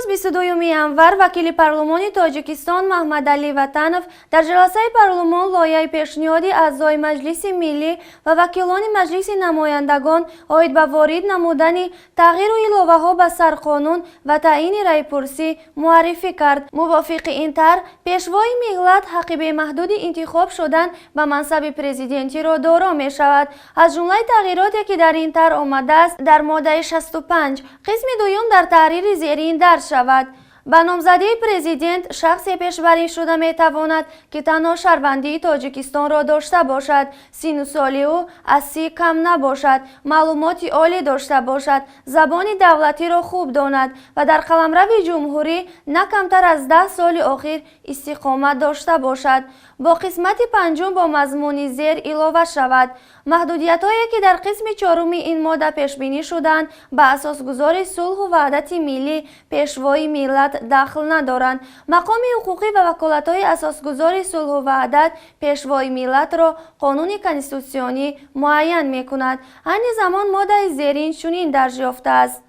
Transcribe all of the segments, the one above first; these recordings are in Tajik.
Дирӯз, 22 январ, вакили парлумони Тоҷикистон Маҳмадалӣ Ватанов дар ҷаласаи парлумон лоиҳаи пешниҳоди аъзои Маҷлиси Миллӣ ва вакилони Маҷлиси Намояндагон оид ба ворид намудани тағйиру иловаҳо ба Сарқонун ва таъйини раъйпурсӣ муаррифӣ кард. Мувофиқи ин тарҳ, Пешвои миллат ҳаққи бемаҳдуди интихоб шудан ба мансаби президентиро доро мешавад. Аз ҷумлаи тағйироте, ки дар ин тарҳ омадааст, дар моддаи 65 қисми дуюм дар таҳрири зерин дарҷ шавад: ба номзадии президент шахсе пешбарӣ шуда метавонад, ки танҳо шаҳрвандии Тоҷикистонро дошта бошад, синну соли ӯ аз 30 кам набошад, маълумоти олӣ дошта бошад, забони давлатиро хуб донад ва дар қаламрави ҷумҳурӣ на камтар аз 10 соли охир истиқомат дошта бошад. Бо қисмати панҷум бо мазмуни зер илова шавад: маҳдудиятҳое, ки дар қисми чоруми ин модда пешбинӣ шудаанд, ба асосгузори сулҳу ваҳдати миллӣ, Пешвои миллат дахл надоранд. Мақоми ҳуқуқӣ ва ваколатҳои асосгузори сулҳу ваҳдат, Пешвои миллатро қонуни конститутсионӣ муайян мекунад. Айни замон моддаи зерин чунин дарҷ ёфтааст: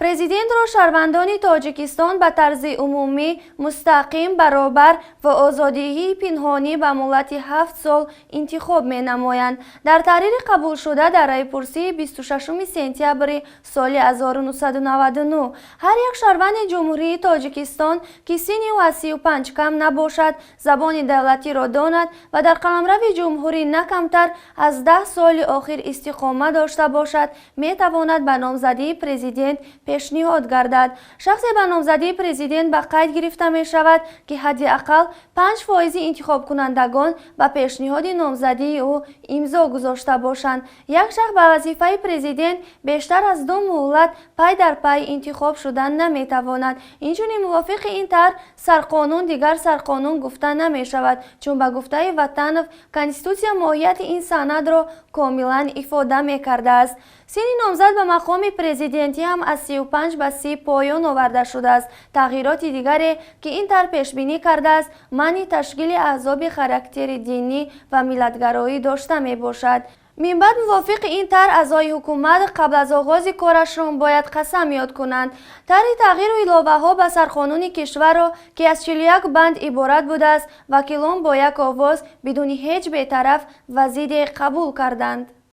Президентро шаҳрвандони Тоҷикистон ба тарзи умумӣ, мустақим, баробар ва овоздиҳии пинҳонӣ ба муҳлати 7 сол интихоб менамоянд. Дар таҳрири қабулшуда дар раъйпурсии 26 сентябри соли 1999, ҳар як шаҳрванди Ҷумҳурии Тоҷикистон, ки синни ӯ аз 35 кам набошад, забони давлатиро донад ва дар қаламрави ҷумҳурӣ на камтар аз 10 соли охир истиқомат дошта бошад, метавонад ба номзадии президент пешниҳод гардад. Шахсе ба номзадии президент ба қайд гирифта мешавад, ки ҳадди ақал 5 фоизи интихобкунандагон ба пешниҳоди номзадии ӯ имзо гузошта бошанд. Як шахс ба вазифаи президент бештар аз ду муҳлат пай дар пай интихоб шудан наметавонад. Инчунин, мувофиқи ин тарҳ, сарқонун дигар сарқонун гуфта намешавад, чун ба гуфтаи Ватанов, Конститутсия моҳияти ин санадро комилан ифода мекардааст. Синни номзад ба мақоми президентӣ ҳам аз 35 ба 30 поён оварда шудааст. Тағйироти дигаре, ки ин тарҳ пешбинӣ кардааст, манъи ташкили аҳзоби характери динӣ ва миллатгароӣ дошта мебошад. Минбаъд, мувофиқи ин тарҳ, аъзои ҳукумат қабл аз оғози корашон бояд қасам ёд кунанд. Тарҳи тағйиру иловаҳо ба сарқонуни кишварро, ки аз 41 банд иборат будааст, вакилон бо як овоз, бидуни ҳеҷ бетараф ва зидде қабул карданд.